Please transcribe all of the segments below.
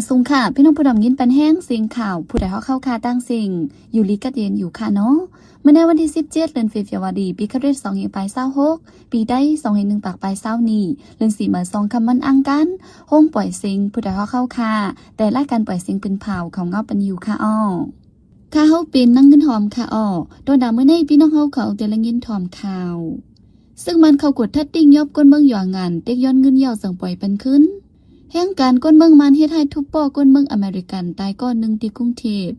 ສູງຄ່ະ ພີ່ນ້ອງຜູ້ດຳຍິນປັນແຮງ ສຽງຂ່າວ ຜູ້ໃດຮອກເຂົ້າຄ່າຕ່າງເສັງ ຢູ່ດີກັດເຢັນຢູ່ຄ່ະເນາະ. ມື້ໃນວັນທີສິບເຈັດ ເດືອນເຟບຣາຣີ ປີຄະລິດສອງພັນປາຍຊາວຫົກ ປີໄທສອງພັນໜຶ່ງປາຍຊາວນີ້ ເດືອນສີ່ມາສອງຄ່ຳວັນອັງຄານ ໂຮງປ່ອຍເສັງ ຜູ້ໃດຮອກເຂົ້າຄ່າ ແຕ່ລາຍການປ່ອຍເສັງເປັນພາວ ເຂົ້າເງົາປັນຢູ່ຄ່ະອ້ອ. ຂ້າເຮົາເປັນນາງເງິນຫອມຄ່ະອ້ອ. ຕອນດາມື້ໃນ ພີ່ນ້ອງເຮົາເຂົາແຕ່ລະຍິນຖອມຂ່າວ ເຊິ່ງມັນເຂົ້າກວດທັດຕິງຍົບຄົນເມືອງຢວງງານ ເຕັກຍ້ອນເງິນເຍົາຈັ່ງປ່ອຍປັນຄືນ. ແຮງການຄົນເມືອງມານເຮັດໃຫ້ທຸບປໍ້ຄົນເມືອງອາເມລິກັນຕາຍກ້ອນໜຶ່ງທີ່ກຸງເທບ.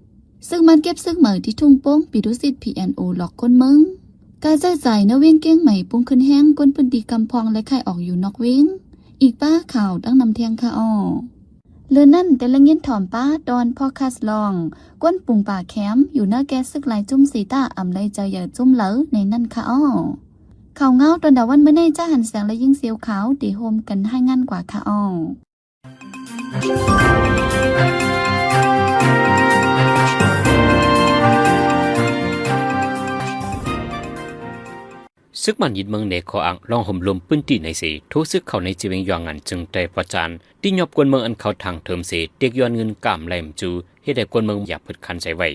ເຊິ່ງມັນເກັບເຊິ່ງໃໝ່ທີ່ທຸ່ງໂປ່ງ ປີຕຸສິດ ພີເອັນໂອ ຫຼອກຄົນເມືອງ. ກາໃຊ້ຈ່າຍໃນວຽງກຽງໃໝ່ປຸງຂຶ້ນແຮງ ຄົນພື້ນທີ່ກຳພອງ ແລະ ຂາຍອອກຢູ່ນອກວຽງ. ອີກປ້າຂ່າວຕັ້ງນຳແທງຄ່ະອ້ອ. ເລື່ອງນັ້ນແຕ່ລະຍິນຖອມປ້າຕອນພອດຄາສລອງ ກວນປຸງປາແຄມ ຢູ່ເໜືອແກ່ເສິກຫຼາຍຈຸ້ມສີຕາ ອຳໄລເຈົ້າໃຫຍ່ຈຸ້ມເລີ ໃນນັ້ນຄ່ະອ້ອ. ຂ່າວເງົາຕອນດາວັນມື້ໃນ ຈາຫັນແສງ ແລະ ຍິງສຽວຂາວ ໄດ້ຮ່ວມກັນລາຍງານກວ່າຄ່ະອ້ອ. ເສິກມານຍຶດເມືອງໃນຂໍ້ອ້າງລອງໂຮມລົມພື້ນທີ່ໃນເສ ໂທເສິກເຂົ້າໃນເຈວຽງຢວງງານ ຈຶ່ງໄດ້ປະຈານ ຕິຍົບຄົນເມືອງອັນເຂົ້າທາງເທີມເສ ເຕັກຍ້ອນເງິນກາມໄລ່ມາຈູ ເຮັດໃຫ້ຄົນເມືອງຢາກເພິດຄັນໃສ່ໄວ້.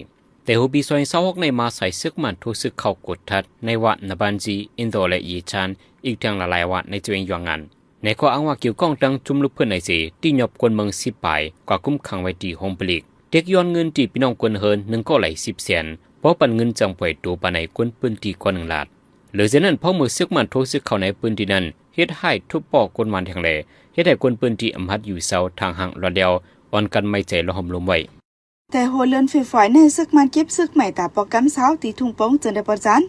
ແຕ່ຫົວປີສອງພັນຊາວຫົກໃນມາ ສາຍເສິກມານໂທເສິກເຂົ້າກົດທັດໃນວັດນະບານຈີ ອິນໂດ ແລະ ເຢຊານ ອີກທັງຫຼາຍໆວັດໃນເຈວຽງຢວງງານ ໃນຂໍ້ອ້າງວ່າກ່ຽວຂ້ອງຕັ້ງຈຸ້ມລຸກເພິ່ນໃນເສ ຕິຍົບຄົນເມືອງສິບປາຍ ກວ່າຄຸມຂັງໄວ້ທີ່ໂຮງຜະລິດ ເຕັກຍ້ອນເງິນທີ່ພີ່ນ້ອງຄົນເຮືອນໜຶ່ງກໍໄລ່ສິບແສນ ບໍ່ປັນເງິນຈັ່ງປ່ອຍໂຕປານໃດ ຄົນພື້ນທີ່ກ່ອນໜຶ່ງລາດ. ເຫຼືອຈາກນັ້ນ ພໍເມື່ອເສິກມານໂທເສິກເຂົ້າໃນພື້ນທີ່ນັ້ນ ເຮັດຮ້າຍທຸບປໍ້ຄົນມານແຮງແລ ເຮັດໃຫ້ຄົນພື້ນທີ່ອຳຫັດຢູ່ເຊົາທາງຫ່າງລອດແລ້ວ ອ່ອນກັນໄວ້ໃຈລອງໂຮມລົມໄວ້. ແຕ່ຫົວເດືອນເຟບຣາຣີນີ້ ເສິກມານເກັບເສິກໃໝ່ຕາປອກກຳເຊົາທີ່ທຸ່ງໂປ່ງ ຈຶ່ງໄດ້ປະຈານ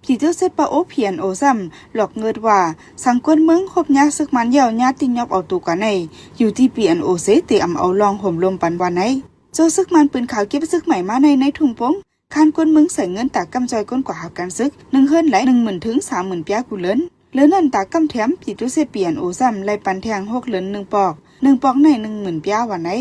ພີໂຕເຊັດປາໂອ ພີເອັນໂອ ຊ້ຳ ຫຼອກເງິດວ່າ ສັງຄົມເມືອງຮົບຍາເສິກມານແລ້ວ ຍາຕິຍົບເອົາໂຕກວ່າໃນ ຢູ່ທີ່ ພີເອັນໂອ ເສ ເຕອຳເອົາລອງໂຮມລົມປັນວ່າໃນ ໂຈເສິກມານປືນຂາວເກັບເສິກໃໝ່ມາໃນ ໃນທຸ່ງໂປ່ງ ຄານຄົນເມືອງໃສ່ເງິນຕາກຳຈ່ອຍຄົນກວ່າຮັບການເສິກ ໜຶ່ງເຮືອນໄລ່ ໜຶ່ງໝື່ນເຖິງສາມໝື່ນປຽກກູເລີນ. ເລື່ອງນັ້ນຕາກຳແຖມ ພີໂຕເຊັດ ພີເອັນໂອ ຊ້ຳ ໄລ່ປັນແທງຫົກເດືອນໜຶ່ງປອກ ໜຶ່ງປອກໃນໜຶ່ງໝື່ນປຽກວ່າໃນ.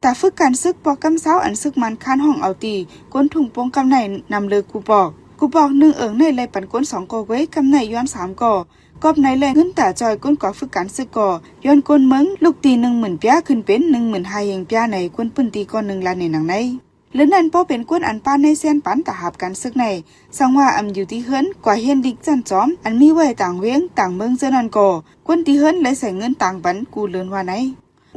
ຕາຝຶກການເສິກປອກກຳເຊົາ ອັນເສິກມານຄານຫ້ອງເອົາທີ່ ກົນທຸ່ງໂປ່ງກຳໃນ ນຳເລີກູປອກ ກູປອກໜຶ່ງເອີງໃນໄລ່ປັນກົນສອງກໍເວີຍ ກຳໃນຍ້ອນສາມກໍ ກອບໃນແລກເງິນຕາຈ່ອຍຄົນກວ່າຝຶກການເສິກກໍ ຍ້ອນຄົນເມືອງລຸກຕີໜຶ່ງໝື່ນປຽກ ຂຶ້ນເປັນໜຶ່ງໝື່ນຫ້າພັນປຽກໃນ ຄົນພື້ນທີ່ກ່ອນໜຶ່ງລາດໃນນາງໃນ. ເລື່ອງນັ້ນ ພໍເປັນຄົນອັນປ້າໃນແສນປັນຕາຮັບການເສິກໃນ ສັງວ່າອຳຢູ່ທີ່ເຮືອນກວ່າຮຽນລິກຊັ້ນຈອມ ອັນມີໄວ້ຕ່າງວຽງຕ່າງເມືອງເຈົ້ານັ້ນກໍ ຄົນທີ່ເຮືອນໄດ້ໃຊ້ເງິນຕ່າງປັນກູເລີນວ່າໃນ.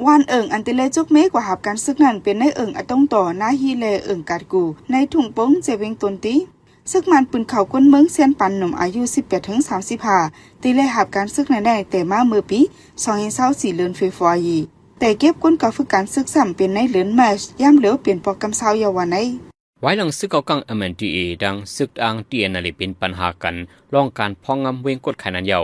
ວານເອີງອັນເຕເລຈົກເມກວ່າຮັບການເສິກນັ້ນ ເປັນໃນເອີງອະຕົງຕໍ ນາຮີ ແລະ ເອີງກາດກູ ໃນທຸ່ງໂປ່ງ ເຈວຽງຕົ້ນຕີ. ເສິກມານປືນເຂົ້າຄົນເມືອງແສນປັນ ໜຸ່ມອາຍຸສິບແປດເຖິງສາມສິບຫ້າ ທີ່ໄດ້ຮັບການເສິກໃນໃນ ແຕ່ມາເມື່ອປີສອງພັນຊາວສີ່ ເດືອນເຟບຣາຣີ ແຕ່ເກັບຄົນກວ່າຝຶກການເສິກຊ້ຳ ເປັນໃນເດືອນມາດ ຍາມຫຼຽວເປັນປອກກຳເຊົາເຍົາວ່າໃນ. ວາຍຫຼັງເສິກເກົາກາງ ເອັມເອັນທີເອ ແລະ ເສິກກາງ ທີເອັນແອລເອ ເປັນບັນຫາກັນ ລອງການພອກງຳວຽງກົດຂາຍນັ້ນແລ້ວ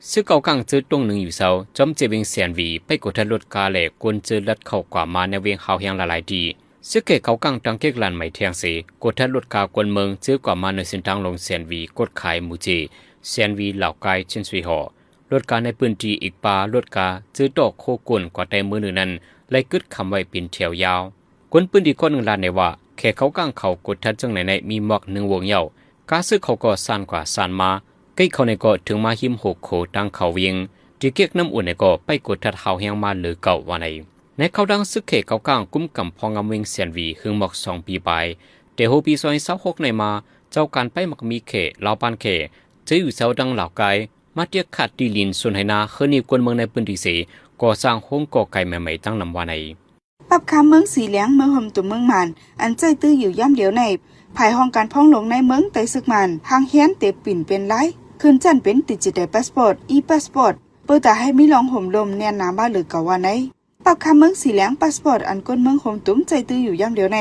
ເສິກເກົາກາງເຈີຕົງໜຶ່ງຢູ່ເຊົາ ຈອມເຈວຽງແສນຫວີ ໄປກົດທັດລົດກາ ແລະ ຄົນເຈີລັດເຂົ້າກວ່າມາໃນວຽງຮາວແຮງຫຼາຍໆທີ່. ເສິກແຂກເກົາກາງຕັ້ງເກັກລານໄມ້ແທງເສ ກົດທັດລົດກາຄົນເມືອງ ເຈີກວ່າມາໃນເສັ້ນທາງຫຼວງແສນຫວີ ກົດຂາຍໝູເຈ ແສນຫວີ ລາວກາຍ ເຊນສະຫວີ ຫໍ ລົດກາໃນພື້ນທີ່ອີກປາ ລົດກາເຈີຕໍ່ໂຄກົນກວ່າແຕ່ມື້ໜຶ່ງນັ້ນ ໄລ່ກຶດຄຳໄວ້ເປັນແຖວຍາວ. ຄົນພື້ນທີ່ຄົນໜຶ່ງລາດໃນວ່າ ແຂກເກົາກາງເຂົາກົດທັດຈັ່ງໃນໃນ ມີໝວກໜຶ່ງວົງເຍົາ ກາເສິກເຂົາກໍຊານກວ່າຊານມາ ໃກ້ເຂົາໃນກໍເຖິງມາຮິມໂຮໂຄທາງເຂົ້າວຽງ ທີ່ເກກນ້ຳອຸ່ນໃນກໍໄປກົດທັດຮາວແຮງມາເຫຼືອເກົ່າວ່າໃນ. ໃນເຂົ້າທາງເສິກແຂກເກົາກາງ ກຸມກຳພອກງຳວຽງແສນຫວີ ຫຶງໝອກສອງປີປາຍ ແຕ່ຫົວປີສອງພັນຊາວຫົກໃນມາ ເຈົ້າການໄປມັກມີແຂກ ລາວບ້ານແຂກ ເຈີຢູ່ເຊົາດັ່ງລາວກາຍ ມາຕຽກຂາດທີ່ດິນສວນໄຮ່ນາ ເຮືອນຢູ່ຄົນເມືອງໃນພື້ນທີ່ເສ ກໍ່ສ້າງໂຮງກໍໄກ່ໃໝ່ໆຕັ້ງນຳວ່າໃນ. ປັບຄາເມືອງສີແຫຼງ ເມືອງໂຮມຕຸມເມືອງມານ ອັນໃຊ້ຕື້ຢູ່ຍາມດຽວໃນ ພາຍຫ້ອງການພອງຫຼວງໃນເມືອງໄຕ້ເສິກມານ ຮ່າງແຮນເຕະປິ່ນປ່ຽນລາຍ ຂຶ້ນຊັ້ນເປັນ Digital Passport, e-Passport ເປີດຕາໃຫ້ມີລອງໂຮມລົມແໜ້ນໜາມາເຫຼືອເກົ່າວ່າໃນ. ປັບຄາເມືອງສີແຫຼງ Passport ອັນຄົນເມືອງໂຮມຕຸມໃຊ້ຕື້ຢູ່ຍາມດຽວໃນ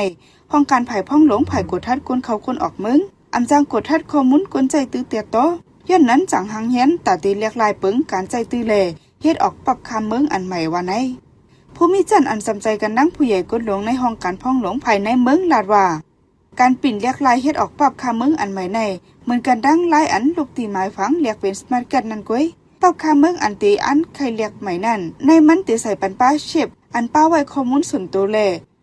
ຫ້ອງການພາຍພອງຫຼວງ ພາຍກວດທັດຄົນເຂົ້າຄົນອອກເມືອງ ອຳຈັ່ງກວດທັດຂໍ້ມູນຄົນໃຊ້ຕື້ແຕ່ຕໍ່ ຍ້ອນນັ້ນຈັ່ງຮ່າງແຮນຕາເຕແຫຼກລາຍເປິງການໃຊ້ຕື້ແລ ເຮັດອອກປັບຄາເມືອງອັນໃໝ່ວ່າໃນ. ຜູ້ມີຈັນອັນສຳໃຈກັນດັ່ງຜູ້ໃຫຍ່ກົດຫຼວງໃນຫ້ອງການພອງຫຼວງພາຍໃນເມືອງລາດວ່າ ການປິ່ນແຫຼກລາຍເຮັດອອກປັບຄາເມືອງອັນໃໝ່ໃນ ເໝືອນກັນດັ່ງລາຍອັນລູກຕີໝາຍຝັງແຫຼກເປັນ Smart Card ນັ້ນກ້ວຍ. ປັບຄາເມືອງອັນເຕອັນໄຂ່ແຫຼກໃໝ່ນັ້ນ ໃນມັນເຕໃສ່ປັນປາ chip ອັນປະໄວ້ຂໍ້ມູນສ່ວນໂຕແລ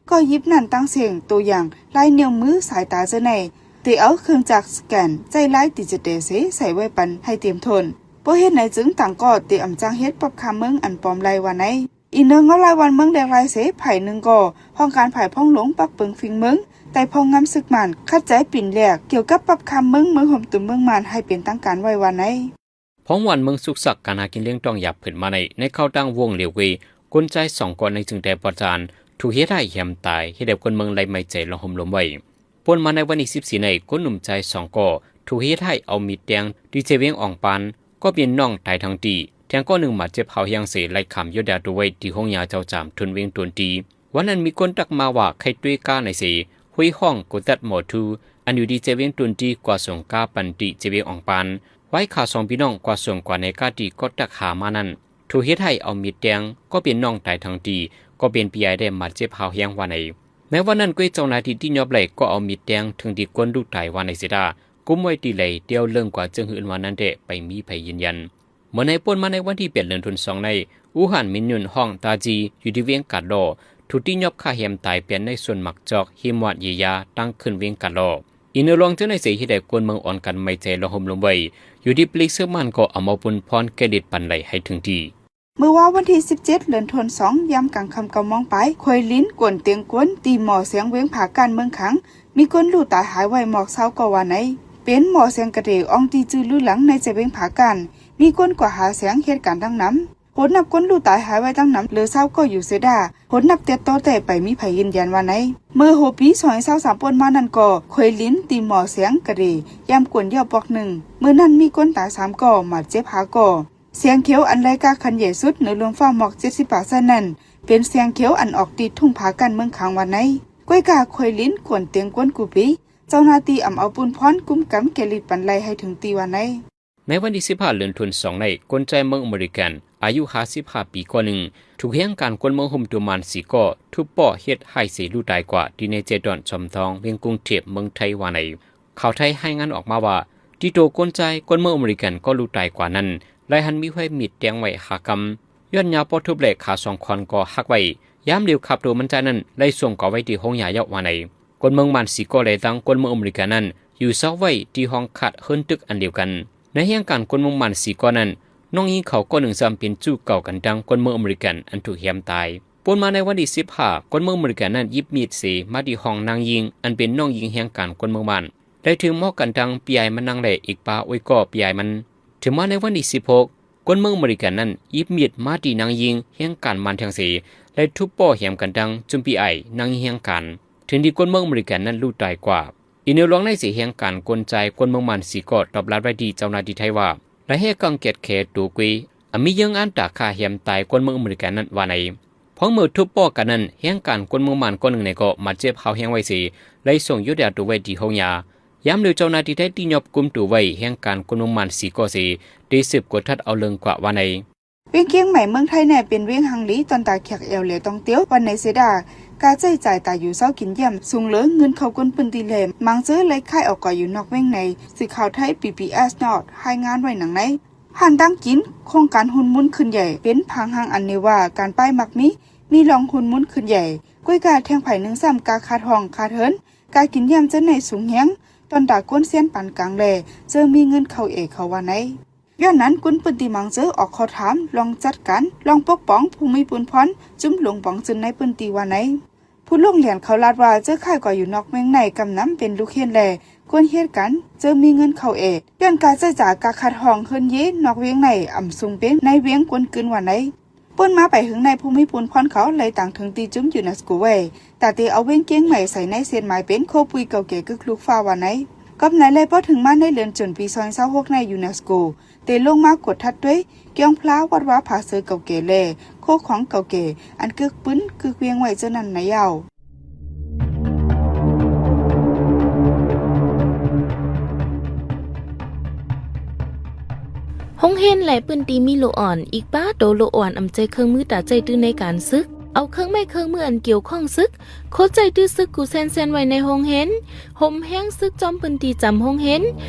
ກໍຢິບນັ້ນຕ່າງເສັງ ໂຕຢ່າງ ລາຍນິ້ວມື ສາຍຕາເຈົ້າໃນ ເຕເອົາເຄື່ອງຈັກສະແກນ ໃຊ້ລາຍດິຈິແຕເສ ໃສ່ໄວ້ປັນໃຫ້ເຕັມໂທນ. ບໍ່ເຮັດໃນຈຶ່ງຕ່າງກໍເຕອຳຈັ່ງເຮັດປັບຄາເມືອງອັນປອມໄລວ່າໃນ. ອີກເໜືອເງົາລາຍວັນເມືອງແຫຼກຫຼາຍເສ ພາກໜຶ່ງກໍຫ້ອງການຝ່າຍພອງຫຼວງປັກເປິງຝີເມືອງ ໄດ້ພອງງາມສຶກມ້ານ ຂັດໃຈປິ່ນແຫຼກ ກ່ຽວກັບປັບຄາມເມືອງ ເມືອງໂຮມຕຸມເມືອງມ່ານ ໃຫ້ເປັນທາງການໄວ້ວ່າໃນ. ພອງວັນເມືອງສຸກສັກ ການຫາກິນລ້ຽງຕ້ອງຢາກເພິ່ນມາໃນ ໃນຂ່າວຕ່າງວົງຫຼຽວເກຍ ຄົນຊາຍສອງຄົນໃນຈຶ່ງໄດ້ປະສານ ຖືກເຮັດໃຫ້ແຮມຕາຍ ເຮັດໃຫ້ຄົນເມືອງໄລໄມ້ໃຈລອງໂຮມລົມໄວ້. ປົນມາໃນວັນທີສິບສີ່ໃນ ຄົນໜຸ່ມຊາຍສອງກໍຖືກເຮັດໃຫ້ເອົາມີດແທງ ທີ່ເຊວຽງອອງປານ ກໍເປັນນ້ອງຕາຍທັງຕີ ແທງກໍໜຶ່ງບາດເຈັບຮ້າວແຮງເສ ໄລ່ຂ້າມຢົດຢາໂຕໄວ້ທີ່ໂຮງຢາເຈົ້າຈາມ ທົນວຽງຕົນຕີ. ວັນນັ້ນມີຄົນທັກມາວ່າ ໃຄ່ຕຸ້ຍກ້າໃນເສ ຫຸຍຫ້ອງກົດຕັດໝໍທູ ອັນຢູ່ທີ່ເຊວຽງຕົນຕີ ກວາດສົ່ງກ້າປັນຕິເຊວຽງອອງປານ. ວາຍຂ້າສອງພີ່ນ້ອງກວາດສົ່ງກວ່າໃນກ້າທີ່ກໍຕັກຫາມານັ້ນ ຖືກເຮັດໃຫ້ເອົາມີດແທງ ກໍເປັນນ້ອງຕາຍທັງຕີ ກໍເປັນພີ່ອ້າຍໄດ້ບາດເຈັບຮ້າວແຮງວ່າໃນ. ໃນວັນນັ້ນກ້ວຍເຈົ້າໜ້າທີ່ຕິຍອບໄດ້ກໍເອົາມີດແທງ ເຖິງທີ່ກົ້ນລູກຕາຍວ່າໃນເສດາ ກຸມໄວ້ທີ່ໄຫຼ ດຽວເລິງກວ່າເຊິ່ງອື່ນວ່ານັ້ນແທ້ ໄປມີໃຜຢືນຢັນ. ເມື່ອໃນປົນມາໃນວັນທີແປດເດືອນທັນສອງໃນ ອູຮານມິນຍຸນ ຫ້ອງຕາຈີ ຢູ່ທີ່ວຽງກາດລໍ ຖືກຕິຍອບຂ້າແຮມຕາຍແປນໃນສວນໝາກຈອກ ຮິມວັດເຢຍາ ທາງຂຶ້ນວຽງກາດລໍ. ອີກເໜືອລອງເຈົ້າໃນເສ ເຮັດໃຫ້ຄົນເມືອງອ່ອນກັນໄມ້ໃຈລອງໂຮມລົມໄວ້ ຢູ່ທີ່ປະລິກເຊືອກໝານກໍອຳເອົາບຸນພອນແກ່ລິດປັນໄລໃຫ້ເຖິງທີ່. ມື້ວານວັນທີສິບເຈັດເດືອນທັນສອງ ຍາມກາງຄ່ຳເກົ້າໂມງປາຍ ຄວາຍລິນ ກວນຕຽງກວນ ຕີໝໍ້ແສງວຽງຜາກ້ານເມືອງຂາງ ມີຄົນລູກຕາຍຫາຍໄວ້ໝອກຊາວກໍວ່າໃນ ເປັນໝໍ້ແສງກະເດ ອອງຕີຈື່ລືຫຼັງໃນເຊວຽງຜາກ້ານ ມີຄົນກວ່າຫ້າແສງເຮັດການທັງນຳ. ໂຫດນັບຄົນລູກຕາຍຫາຍໄວ້ທັງນຳເຫຼືອຊາວກໍຢູ່ເສດາ ໂຫດນັບແຕ່ຕໍ່ແຕ່ໄປມີໃຜຢືນຢັນວ່າໃນ. ເມື່ອຫົວປີສອງພັນຊາວສາມ ປົນມານັ້ນກໍ ຄວາຍລິນ ຕີໝໍ້ແສງກະເດ ຍາມກວນຢາວປອກໜຶ່ງ ມື້ນັ້ນມີຄົນຕາຍສາມກໍ ບາດເຈັບຫ້າກໍ. ແສງຂຽວອັນໄລກາຂັ້ນໃຫຍ່ສຸດເໜືອລວງຟ້າໝອກເຈັດສິບປາເຊັນນັ້ນ ເປັນແສງຂຽວອັນອອກຕິດທຸ່ງຜາກ້ານເມືອງຂາງວ່າໃນ. ກ້ວຍກາຄວາຍລິນ ກວນຕຽງກວນກູປີ ເຈົ້າໜ້າທີ່ອຳເອົາປຸນພອນ ກຸມກຳແກ່ລິດປັນໄລໃຫ້ເຖິງທີ່ວ່າໃນ. ໃນວັນທີສິບຫ້າເດືອນທັນສອງໃນ ຄົນຊາຍເມືອງອາເມລິກັນ ອາຍຸຫ້າສິບຫ້າປີຄົນໜຶ່ງ ຖືກແຮງການຄົນເມືອງໂຮມຕຸມມ່ານສີ່ກໍ ທຸບປໍ້ເຮັດໃຫ້ເສລູກຕາຍກວ່າ ທີ່ໃນເຈດອນຊອມທອງ ວຽງກຸງເທບ ເມືອງໄທວ່າໃນ. ຂ່າວໄທລາຍງານອອກມາວ່າ ທີ່ໂຕຄົນຊາຍ ຄົນເມືອງອາເມລິກັນກໍລູກຕາຍກວ່ານັ້ນ ໄລ່ຫັນມີໄວ້ມີດແທງໄວ້ຫ້າກຳ ຍ້ອນຍາວພໍທຸບແລະຂາສອງຂ້ອນກໍຫັກໄວ້. ຍາມຫຼຽວຄາບໂຕມັນຊາຍນັ້ນໄລ່ສົ່ງກວ່າໄວ້ທີ່ໂຮງຢາແລ້ວວ່າໃນ. ຄົນເມືອງມ່ານສີ່ກໍ ແລະ ທັງຄົນເມືອງອາເມລິກັນນັ້ນ ຢູ່ເຊົາໄວ້ທີ່ຫ້ອງຄາດເຮືອນຕຶກອັນດຽວກັນ. ໃນແຮງການຄົນເມືອງມ່ານສີ່ກໍນັ້ນ ນ້ອງຍິງເຂົາກໍໜຶ່ງຊ້ຳເປັນຊູ້ເກົ່າກັນທັງຄົນເມືອງອາເມລິກັນອັນຖືກແຮມຕາຍ. ປົນມາໃນວັນທີສິບຫ້າ ຄົນເມືອງອາເມລິກັນນັ້ນຢິບມີດເສມາທີ່ຫ້ອງນາງຍິງ ອັນເປັນນ້ອງຍິງແຮງການຄົນເມືອງມ່ານ ໄດ້ຖືກໝໍ້ກັນທັງພີ່ອ້າຍມັນນາງ ແລະ ອີກປາໂອ້ຍກໍພີ່ອ້າຍມັນ. ເຖິງມາໃນວັນທີສິບຫົກ ຄົນເມືອງອາເມລິກັນນັ້ນຢິບມີດມາທີ່ນາງຍິງແຮງການມ່ານແທງເສ ແລະ ທຸບປໍ້ແຮມກັນທັງຈຸມພີ່ອ້າຍນາງຍິງແຮງການ ເຖິງທີ່ຄົນເມືອງອາເມລິກັນນັ້ນລູກຕາຍກວ່າ. ອີກແນວລອງໃນເສແຮງການຄົນຊາຍຄົນເມືອງມ່ານສີ່ກໍຕອບລັດໄວ້ທີ່ເຈົ້າໜ້າທີ່ໄທວ່າ ໄດ້ແຮກາງແກດແຂໂຕເກຍ ອາມີເຍີ້ງອັນຕາຂ້າແຮມຕາຍຄົນເມືອງອາເມລິກັນນັ້ນວ່າໃນ. ພ້ອມເມື່ອທຸບປໍ້ກັນນັ້ນ ແຮງການຄົນເມືອງມ່ານກໍໜຶ່ງໃນກໍບາດເຈັບຮ້າວແຮງໄວ້ເສ ໄລ່ສົ່ງຢົດຢາໂຕໄວ້ທີ່ໂຮງຢາ. ຍາມເດີວເຈົ້າໜ້າທີ່ໄທທີ່ຍອບກຸມໂຕໄວ້ແຮງການຄົນເມືອງມ່ານສີ່ກໍເສ ໄດ້ສືບກວດທັດເອົາເລື່ອງກວ່າວ່າໃນ. ວຽງກຽງໃໝ່ເມືອງໄທແນ່ເປັນວຽງຮັ່ງລີ ຕ້ອນຕາແຂກແອວແລທ່ອງທ່ຽວ ວັນໃນເສດາ ກາໃຊ້ຈ່າຍຕາຢູ່ເຊົາກິນຢ້ຽມສູງເລີ ເງິນເຂົ້າຄົນພື້ນທີ່ແລ ມັງເຈີໄລ່ຂາຍອອກກວ່າຢູ່ນອກວຽງໃນ. ສື່ຂ່າວໄທ ບີບີເອັສ ນອດ ລາຍງານໄວ້ດັ່ງໃນ. ຮ້ານຕ່າງກິນ ໂຄງການຮຸ່ນໝຸນຂຶ້ນໃຫຍ່ ເປັນພາງຮ່າງອັນເນວ່າ ການປ້າຍມັກມີ ມີລອງຮຸ່ນໝຸນຂຶ້ນໃຫຍ່ ກ້ວຍກາແທງໄຜໜຶ່ງຊ້ຳ ກາຂາດຫ້ອງຂາດເຮືອນ ກາກິນຢ້ຽມເຈີໃນສູງແຮງ ຕ້ອນຕາກົນແສນປານກາງແລ ເຈີມີເງິນເຂົ້າເອກເຂົາວ່າໃນ. ຍ້ອນນັ້ນ ຄົນພື້ນທີ່ມັງເຈີອອກຂໍຖາມ ລອງຈັດການ ລອງປົກປ້ອງ ຜູ້ມີປຸນພອນ ຈຸມຫຼົງປອງຈືນໃນພື້ນທີ່ວ່າໃນ. ຜູ້ລົງລຽນເຂົາລາດວ່າ ເຈີຂາຍກວ່າຢູ່ນອກວຽງໃນ ກຳນຳເປັນລູກເຮນແລ ຄວນເຮັດການ ເຈີມີເງິນເຂົ້າເອກ ຍ້ອນກາໃຊ້ຈ່າຍກາຂາດຫ້ອງເຮືອນເຢນອກວຽງໃນ ອຳສູງເປັນໃນວຽງກົນກືນວ່າໃນ. ປົນມາໄປເຖິງໃນ ຜູ້ມີປຸນພອນເຂົາໄລ່ຕາງເຖິງທີ່ຈຸມຢູເນສໂກໄວ້ ຕາເຕເອົາວຽງກຽງໃໝ່ໃສ່ໃນເສດໝາຍເປັນໂຄປຸຍເກົ່າແກ່ກຶກລຸກຟ້າວ່າໃນ. ກັບໃນແລ ພໍເຖິງມາໃນເດືອນຈຸນປີສອງພັນຊາວຫົກໃນ ຢູເນສໂກ ເຕລົງມາກວດທັດດ້ວຍ ກຽງພລາວັດວາຜາເສືອເກົ່າແກ່ແລ ໂຄຂອງເກົ່າແກ່ ອັນກຶກປືນກຶກວຽງໄວ້ເທື່ອນັ້ນໃນຍາວ. ໂຮງຮຽນ ແລະ ພື້ນທີ່ມີລູກອ່ອນ ອີກປາໂຕລູກອ່ອນອຳໃຊ້ເຄື່ອງມືຕາໃຊ້ຕື້ໃນການສຶກ ເອົາເຄື່ອງໄມ້ເຄື່ອງມືອັນກ່ຽວຂ້ອງສຶກ ໂຄໃຊ້ຕື້ຊຶກກູແຊນແຊນໄວ້ໃນໂຮງຮຽນ ໂຮມແຮງຊຶກຈອມພື້ນທີ່ຈຳໂຮງຮຽນ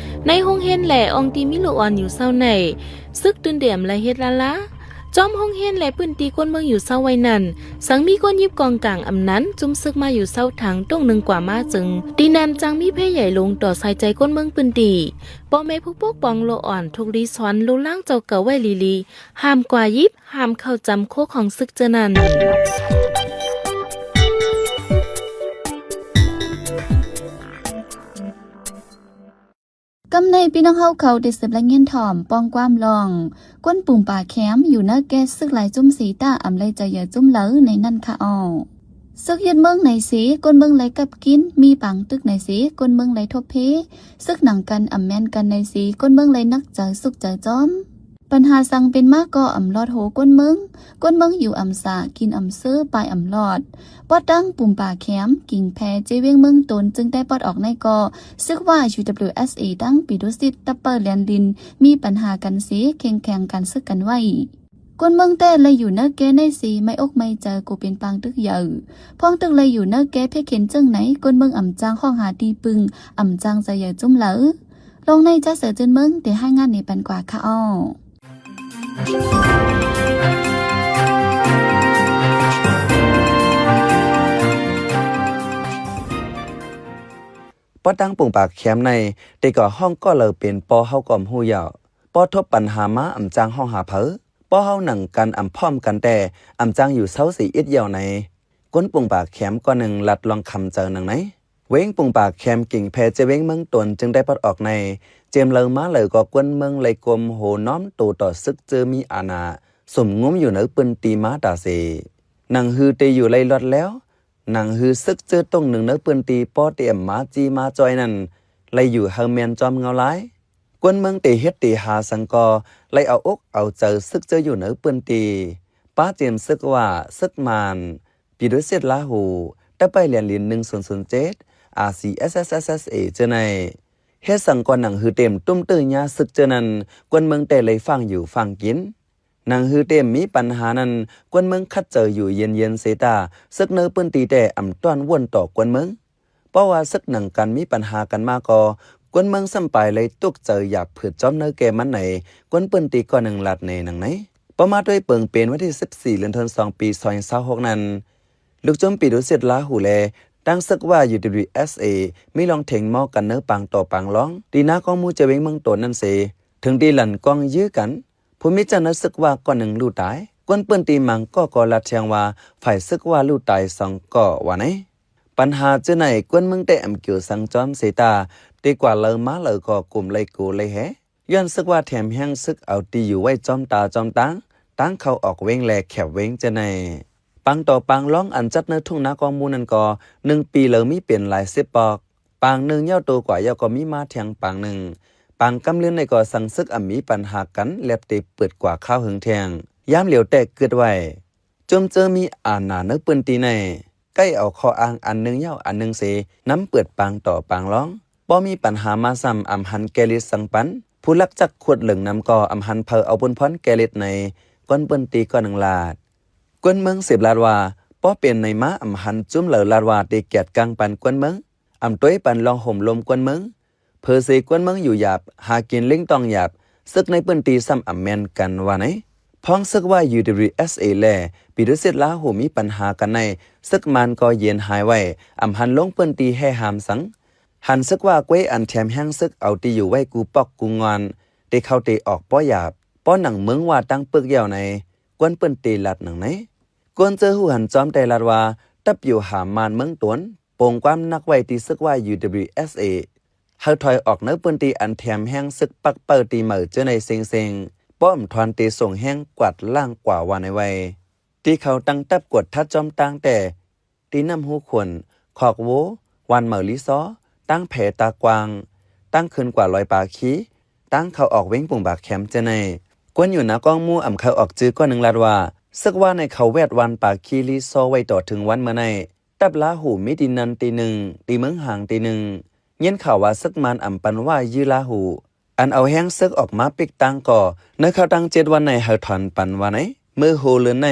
ໃນໂຮງຮຽນແລ ອ່ອງທີ່ມີລູກອ່ອນຢູ່ເຊົ້າໃນ ຊຶກຕື່ນເດມລະເຮັດລະລາ ຈອມໂຮງຮຽນ ແລະ ພື້ນທີ່ຄົນເມືອງຢູ່ເຊົາໄວ້ນັ້ນ ສັງມີຄົນຫຍິບກອງກາງອຳນານ ຈຸ່ມເສິກມາຢູ່ເຊົາທາງຕົງໜຶ່ງກວ່າມາເຊິ່ງ ທີ່ນັ້ນຈັ່ງມີໄພໃຫຍ່ລົງຕໍ່ໃສ່ໃຈຄົນເມືອງພື້ນທີ່. ພໍ່ແມ່ຜູ້ປົກປ້ອງໂລອ່ອນ ທຸກລີສອນລູກຫຼານເຈົ້າເກົ່າໄວ້ລີໆ ຫ້າມກວ່າຫຍິບ ຫ້າມເຂົ້າຈຳໂຄຂອງເສິກເຈີນັ້ນ. ກຳໃນພີ່ນ້ອງເຮົາເຂົາໄດ້ສືບລາຍງານຖ່ອມ ປ້ອງຄວາມລອງ ກວນປຸ່ມປາແຄມ ຢູ່ນາແກ່ເສິກຫຼາຍຈຸ່ມສີຕາ ອຳໄລຈະເຫຍີຈຸ່ມເລີຍໃນນັ້ນຄະເອົາ. ເສິກຍຶດເມືອງໃນເສ ຄົນເມືອງໄລກັບກິນ ມີປາງຕຶກໃນເສ ຄົນເມືອງໄລທົບເພ ເສິກໜັງກັນ ອຳແມ່ນກັນໃນເສ ຄົນເມືອງໄລໜັກໃຈ ສຸກໃຈຈອມ. ບັນຫາສັງເປັນມາກໍອຳລອດໂຫຄົນເມືອງ ຄົນເມືອງຢູ່ອຳສາ ກິນອຳເຊີ ປາຍອຳລອດ. ປອດຕັ້ງປຸ່ມປາແຄມ ກິງແພ ເຈວຽງເມືອງຕົນ ຈຶ່ງໄດ້ປອດອອກໃນກໍ ເສິກວ່າ UWSA ຕັ້ງປີດຸສິດ ຕັບເປີແລນລິນ ມີບັນຫາກັນເສ ເຄັ່ງແຂງກັນເສິກກັນໄວ້. ຄົນເມືອງແຕ່ໄລຢູ່ນາແກ່ໃນເສ ໄມ້ອົກໄມ້ໃຈ ກໍເປັນປາງຕຶກໃຫຍ່. ພອງຕຶກໄລຢູ່ນາແກ່ເພກເຂັນເຈີງໃນ ຄົນເມືອງອຳຈ້າງຮ້ອງຫາທີ່ປຶງ ອຳຈ້າງຈະເຫຍີຈຸ່ມເລີຍ. ລອງໃນຈາເສືອຈືນເມືອງ ໄດ້ລາຍງານໃນປັນກວ່າຄະເອົາ. ປອດຕັ້ງປຸ່ມປາແຄມໃນ ແຕ່ກໍຮ້ອງກໍເລີເປັນ ປໍເຮົາກໍບໍ່ຮູ້ຢາວ ປໍທົບບັນຫາມາ ອຳຈ້າງຮ້ອງຫາໃຜ ປໍເຮົາໜັງກັນອຳພ້ອມກັນແຕ່ ອຳຈ້າງຢູ່ເຊົາເສອີກຢາວໃນ. ຄົນປຸ່ມປາແຄມກ່ອນໜຶ່ງ ລັດລອງຄຳເຈີໜັງໃນ ເວງປຸ່ມປາແຄມ ກິງແພ ເຈວຽງເມືອງຕົນ ຈຶ່ງໄດ້ປອດອອກໃນ ເຈມເລີມາເລີກໍ ຄົນເມືອງໄລກົມໂຫນ້ອມໂຕຕໍ່ເສິກເຈີມີອານາ ສຸມງຸມຢູ່ໃນພື້ນທີ່ມາຕາເສ. ໜັງຮືເຕຢູ່ໄລລອດແລ້ວ ໜັງຮືເສິກເຈີຕົງໜຶ່ງໃນພື້ນທີ່ ປໍເຕມມາຈີມາຈ່ອຍນັ້ນ ໄລຢູ່ໃຫ້ແມ່ນຈອມເງົາລາຍ. ຄົນເມືອງເຕເຮັດເຕຫາສັງກໍ ໄລເອົາອົກເອົາໃຈເສິກເຈີຢູ່ໃນພື້ນທີ່ ປະເຈນເສິກວ່າ ເສິກມານ ປີດຸສິດລາຫູ ຕະໄປແລນລິນ ໜຶ່ງສູນສູນເຈັດ RCSS/SSA ເຈີໃນ ເຮັດສັງກໍໜັງຮືເຕມຕຸ້ມຕື້ຍາເສິກເຈີນັ້ນ ຄົນເມືອງແຕ່ໄລຟັງຢູ່ຟັງກິນ. ໜັງຮືເຕມມີບັນຫານັ້ນ ຄົນເມືອງຂັດໃຈຢູ່ເຢັນໆເສຕາ ເສິກໃນພື້ນທີ່ແຕ່ອຳຕ້ອນວົນຕໍ່ຄົນເມືອງ. ເພາະວ່າເສິກໜັງກັນມີບັນຫາກັນມາກໍ ຄົນເມືອງສ່ຳປາຍໄລຕົກໃຈຢາກຜືດຈອມໃນແກ່ມັນໃນ ຄົນພື້ນທີ່ກໍໜັງລັດແນໜັງໃນ. ພໍມາດ້ວຍເປີງເປັນວັນທີສິບສີ່ ເດືອນທັນສອງ ປີສອງພັນຊາວຫົກນັ້ນ ລູກຈຸ່ມປີດຸສິດລາຫູແລ ຕັ້ງເສິກວ່າ UWSA ມີລອງເຖງມໍກັນໃນປາງຕໍ່ປາງລອງ ທີ່ນາກອງໝູ່ເຈວຽງເມືອງຕົນນັ້ນເສ ເຖິງທີ່ລັນກອງຢື້ກັນ ຜູ້ມີເຈົ້ານາຍເສິກວ່າກໍໜຶ່ງລູກຕາຍ. ຄົນພື້ນທີ່ມັງກໍກໍລາດແທງວ່າ ຝ່າຍເສິກວ່າລູກຕາຍສອງກໍວ່າໃນ. ບັນຫາເຈີໃນ ຄົນເມືອງແຕ່ອຳກິວສັງຈອມເສຕາ ເຕກວ່າເລີມາເລີກໍກຸມໄລໂກໄລແຮ ຍ້ອນເສິກວ່າແຖມແຮງເສິກເອົາທີ່ຢູ່ໄວ້ຈອມຕາຈອມຕາງ ຕາງເຂົ້າອອກເວງແລແຄບເວງເຈີໃນ. ປາງຕໍ່ປາງລອງອັນຈັດໃນທົ່ງນາກອງໝູ່ນັ້ນກໍ ໜຶ່ງປີເລີມີເປັນຫຼາຍສິບປອກ ປາງໜຶ່ງຍາວໂຕກວ່າຍາວກໍມີມາແທງປາງໜຶ່ງ. ປາງກຳເລື່ອນໃນກໍສັງເສິກອຳມີບັນຫາກັນແລບເຕເປີດກວ່າຄາວເຫິງແທງ. ຍາມຫຼຽວແຕ່ກຶດໄວ້ ຈຸ່ມເຈີມີອານາໃນພື້ນທີ່ໃນ ໃກ້ເອົາຂໍ້ອ້າງອັນໜຶ່ງຍາວອັນໜຶ່ງເສ ນຳເປີດປາງຕໍ່ປາງລອງ. ພໍມີບັນຫາມາຊ້ຳ ອຳຫັນແກ່ລິດສັງປັນ ຜູ້ລັກຈັກຂຸດເລິງນຳກໍອຳຫັນເຜີາເອົາບຸນພອນແກ່ລິດໃນ ຄົນພື້ນທີ່ກໍໜັງລາດ. ຄົນເມືອງສືບລາດວ່າ ພໍເປັນໃນມາອຳຫັນຈຸ່ມເລີລາດວ່າເຕກຽດກາງປັນຄົນເມືອງ ອຳຕວຍປັນລອງໂຮມລົມຄົນເມືອງ ເຜີເສຄົນເມືອງຢູ່ຫຍາບ ຫາກິນເລັງຕ້ອງຫຍາບ ເສິກໃນພື້ນທີ່ຊ້ຳອຳແມ່ນກັນວ່າໃນ. ພອງເສິກວ່າ UWSA ແລ ປີດຸສິດລາຫູມີບັນຫາກັນໃນ ເສິກມານກໍເຢັນຫາຍໄວ້ ອຳຫັນລົງພື້ນທີ່ແຫ່ຫ້າມສັງ ຫັນເສິກວ່າເກວຍອັນແຖມແຮງເສິກເອົາທີ່ຢູ່ໄວ້ກູປອກກູງອນ ເຕເຂົ້າເຕອອກປໍຢາບ ປໍໜັງເມືອງວ່າຕັ້ງປຶກຢາວໃນ ຄົນພື້ນທີ່ລາດໜັງໃນ. ຄົນເຈີຮູ້ຫັນຈອມແຕ່ລາດວ່າ ຕັບຢູ່ຫາມານເມືອງຕົນ ໂປ່ງຄວາມໜັກໄວ້ທີ່ເສິກວ່າ UWSA ໃຫ້ຖອຍອອກໃນພື້ນທີ່ອັນແຖມແຮງເສິກປັກເປົ້າຕີໃໝ່ເຈີໃນເຊັງໆ ປ້ອມທອນຕີສົ່ງແຮງກວາດລ້າງກວ່າວ່າໃນໄວ ທີ່ເຂົາຕັ້ງຕັບກວດທັດຈອມຕ່າງແຕ່ ຕີນ້ຳຮູຂົນ ຄອກໂວ ວັນເໝີລີຊໍ ຕັ້ງແພຕາກວ້າງ ຕັ້ງຂຶ້ນກວ່າລອຍປາຄີ ຕັ້ງເຂົ້າອອກເວງປຸງບາກແຄມເຈີໃນ. ຄົນຢູ່ນາກອງໝູ່ອຳເຂົາອອກຈື່ກ້ອນໜຶ່ງລາດວ່າ ເສິກວ່າໃນເຂົາແວດວັນປາຄີລີຊໍໄວ້ຕໍ່ເຖິງວັນເມື່ອໃນ ຕັບລາຫູມີຕີນັນຕີໜຶ່ງ ຕີເມືອງຫາງຕີໜຶ່ງ ຍິນຂ່າວວ່າເສິກມານອຳປັນວ່າຢື້ລາຫູ ອັນເອົາແຮງເສິກອອກມາປິກຕາງກໍ ໃນຄາວຕັ້ງເຈັດວັນໃນໃຫ້ຖອນປັນວ່າໃນ. ເມື່ອໂຮເລີນໃນ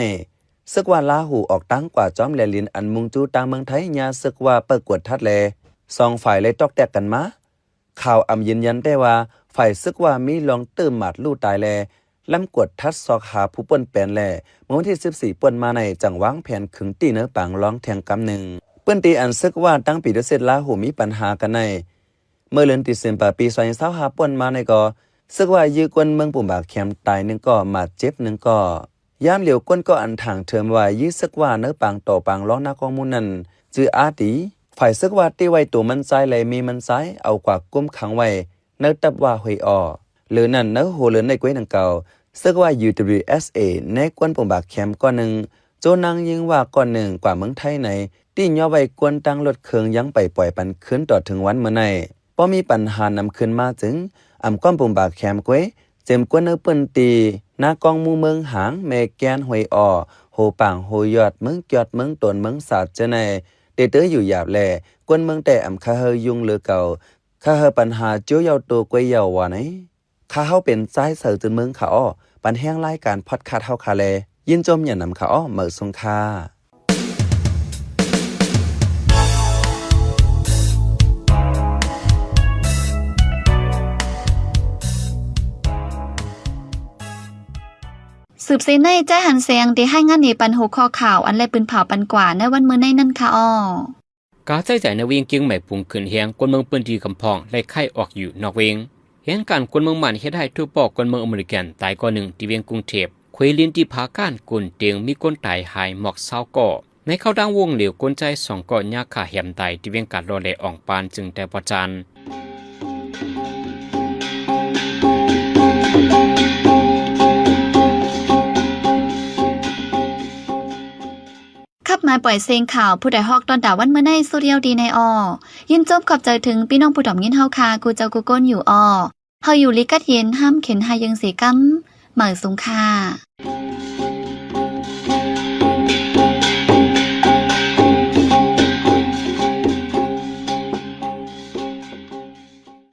ເສິກວ່າລາຫູອອກຕາງກວ່າຈອມແລລິນອັນມຸ່ງຈູຕາງເມືອງໄທ ຍາເສິກວ່າເປີກກວດທັດແລ ສອງຝ່າຍໄດ້ຕອກແຕກກັນມາ. ຂ່າວອຳຢືນຢັນແຕ່ວ່າ ຝ່າຍເສິກວ່າມີລອງຕື່ມໝາດລູກຕາຍແລ ລຳກວດທັດຊອກຫາຜູ້ປົນແປນ ແລະ ເມື່ອວັນທີສິບສີ່ ປົນມາໃນ ຈັ່ງວາງແຜນຂຶງຕີ້ເນີປາງລອງແທ່ງກຳໜຶ່ງ. ພື້ນທີ່ອັນເສິກວ່າທັງປີໂດເຊດລາວໂຮມີປັນຫາກັນໃນ ເມື່ອເດືອນເມສາ ປີສອງພັນຊາວຫ້າ ປົນມາໃນກໍ ເສິກວ່າຢື້ກວນເມືອງປຸມບາແຄມຕາຍໜຶ່ງກໍ ບາດເຈັບໜຶ່ງກໍ. ຍາມຫຼຽວ ກວນກໍອັນຖາງເທີມວ່າ ຢື້ເສິກວ່າເນີປາງຕໍ່ປາງລອງນາກອງມູນັ້ນ ຈື່ອາຕີ ຝ່າຍເສິກວ່າຕິໄວ້ໂຕມັນຊາຍ ແລະ ເມມັນຊາຍ ເອົາກວາດກຸມຂັງໄວ້ ໃນຕັບວ່າຫ້ວຍອໍ. ເລີນນັ້ນ ໃນຫົວເລື່ອງໃນກວຍດັ່ງກ່າວ ເສິກວ່າ UWSA ແນກວນປຸມບາແຄມກ້ອນໜຶ່ງ ໂຈນາງຍິງວ່າກ້ອນໜຶ່ງກວ່າເມືອງໄທໃນ ຕິຍໍໄວ້ກວນຕັ້ງລົດເຄື່ອງ ຍັງໄປປ່ອຍປັນຄືນຕໍ່ເຖິງວັນເມື່ອໃນ ບໍ່ມີປັນຫານຳຄືນມາຈຶ່ງ ອຳກອນປຸມບາແຄມກວຍ ເຈັມກວນໃນພື້ນທີ່ ນາກອງໝູ່ເມືອງຫາງ ແມ່ແກ່ນ ຫ້ວຍອໍ ໂຮປາງ ໂຮຍອດ ເມືອງຈອດ ເມືອງໂຕນ ເມືອງສາດ ເຈີໃນ ເຕເຕີຢູ່ຢາບແລ ກວນເມືອງແຕ່ອຳຄາເຮີຍຸງເຫຼືອເກົ່າ ຄາເຮີປັນຫາໂຈເຍົາໂຕກວຍເຍົາວ່າໃນ. ຂ້າເຮົາເປັນຊາຍເຊົາຈືນເມືອງຂະອໍ ປັນແຮງລາຍການພອດຄາສເຮົາຂະແລ ຍິນຊົມຍານຳຂະອໍ ເໝີສົງຄ່າ. ສືບເສຍໃນ ໃຈຫັນແສງ ໄດ້ຮາຍງານນີ້ປັນຫົວຂໍ້ຂ່າວ ອັນແລະປືນເຜົາປັນກວ່າໃນວັນມື້ໃນນັ້ນຂະອໍ. ກາໃຊ້ຈ່າຍໃນວຽງກຽງໃໝ່ປຸງຂຶ້ນແຮງ ຄົນເມືອງພື້ນທີ່ກຳພອງໄລ່ຂາຍອອກຢູ່ນອກວຽງ. ແຮງການຄົນເມືອງບ້ານເຮັດໃຫ້ທຸບປໍ້ຄົນເມືອງອາເມລິກັນຕາຍກໍໜຶ່ງທີ່ວຽງກຸງເທບ, ແຂວງຫຼວງທີ່ຜາການ ກຸນເຕັງມີຄົນຕາຍຫາຍໝອກຊາວກໍ. ໃນຂ່າວຕ່າງວົງເຫຼວ ຄົນຊາຍສອງກໍຍາຄາແຫມຕາຍທີ່ວຽງກາດລໍແຫຼອ່ອງປານ ຈຶ່ງໄດ້ປະຈານ. ຂັບມາປ່ອຍເສງຂ່າວ ຜູ້ໃດຮອກຕ້ອນຕາວັນມື້ໃນສຸດດຽວດີໃນອໍ. ຍິນຊົມຂອບໃຈເຖິງພີ່ນ້ອງຜູ້ດອມຍິນເຮົາຄ່າ ກູ່ເຈົ້າກູ່ກົນຢູ່ອໍ. ເຮົາຢູ່ລີກັດເຢັນ ຫ້າມເຂັນຫາຍເຢິງເສກຳ. ໝາຍສົງຄ່າ.